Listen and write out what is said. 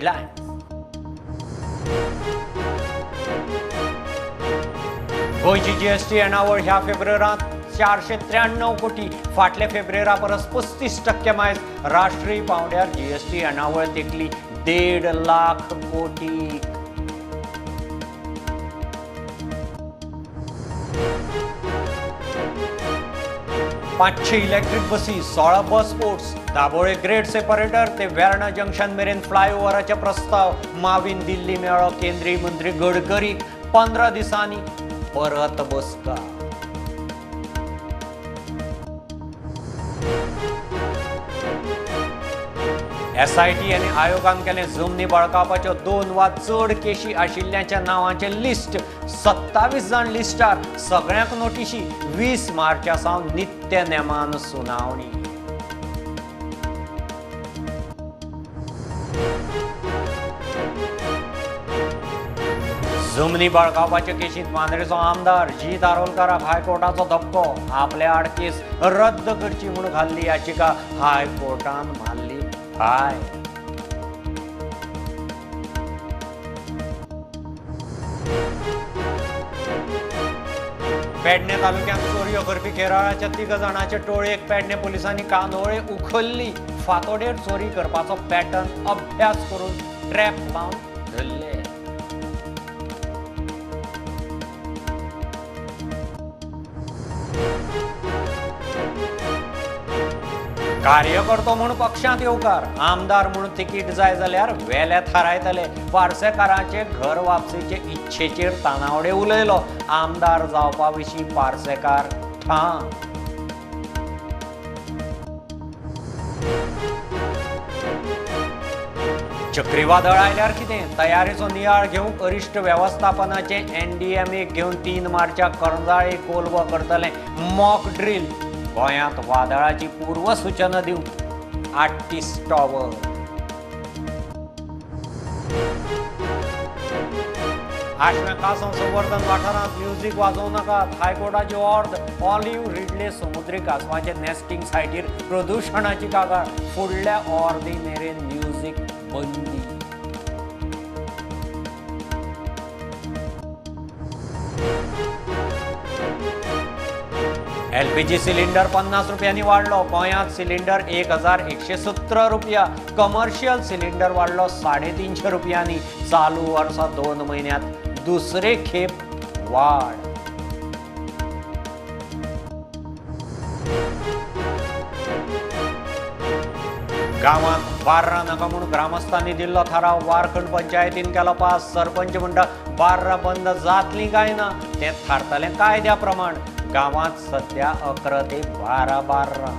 Headlines. गोंयची GST येणावळ ह्या फेब्रुवारांत 493 कोटी, फाटल्या फेब्रुवारा परस 35% मायज. राष्ट्रीय पांवड्यार जीएसटी येणावळ तेंकली 1.5 लाख कोटी. पांचशे इलेक्ट्रीक बसी, 16 बस पोर्ट्स, दाबोळे ग्रेड सेपरेटर ते वेर्णा जंक्शन मेरेन फ्लायओव्हराचे प्रस्ताव. मावीन दिल्ली मेळ्ळो केंद्रीय मंत्री गडकरीक. 15 दिसांनी परत बसका. एसआयटी आनी आयोगान केलें जमनी बळकावपाच्यो 2 वा चड केशी आशिल्ल्यांच्या नांवांचें लिस्ट. 27 जाण लिस्टार, सगळ्यांक नोटिशी. 20 मार्चा सावन नित्य नेमान सुनावणी. जमनी बळकावपाचे केशींत मांद्रेचो आमदार जीत आरोलकाराक हायकोर्टाचो धपको. आपल्या आड केस रद्द करची म्हूण घाल्ली याचिका हायकोर्टान मारली हाय. पेडणे तालुक्यांत चोरयो करपी केरळाच्या 3 जाणांचे टोळयेक पेडणे पोलिसांनी कांदोळे उखल्ली. फातोडेर चोरी करपाचो पॅटर्न अभ्यास करून ट्रॅप लावन धरले. कार्यकर्तो म्हूण पक्षांत येवकार, आमदार म्हूण तिकीट जाय जाल्यार वेले थारायतले. पार्सेकाराचे घर वापसीचे इच्छेचेर तानावडे उलयलो. आमदार जावपा विशीं पार्सेकार ठाम. चक्रीवादळ आयल्यार कितें, तयारेचो नियाळ घेवंक अरिश्ट वेवस्थापनाचे एनडीएमए घेवन 3 मार्चाक करंजाळे कोलवा करतले मॉक ड्रील. गोंयांत वादळाची पूर्वसूचना दिवंक 38 टॉवर. आशव्या कासव संवर्धन वाठारांत म्युझिक वाजोवं नाकात, हायकोर्टाची ऑर्द. ऑलिव्ह रिडले समुद्री कासवाचे नेस्टिंग सायटीर प्रदुशणाची कागाळ. फुडल्या ऑर्दी मेरेन म्युझिक बंदी. एलपीजी सिलिंडर 50 रुपयांनी वाडलो. गोंयांत सिलिंडर 1117 रुपया, कमर्शियल सिलिंडर वाडलो 350 रुपयांनी. चालू वर्सा 2 म्हयन्यांत दुसरे खेप वाड. गांवांत बार्रां नाका म्हूण ग्रामस्थांनी दिल्लो थाराव वारखंड पंचायतीन केलो पास. सरपंच म्हणटा बार्रां बंद जातलीं काय ना तें थारतलें कायद्या प्रमाण. गांवांत सध्या 11 ते 12 बार्रां.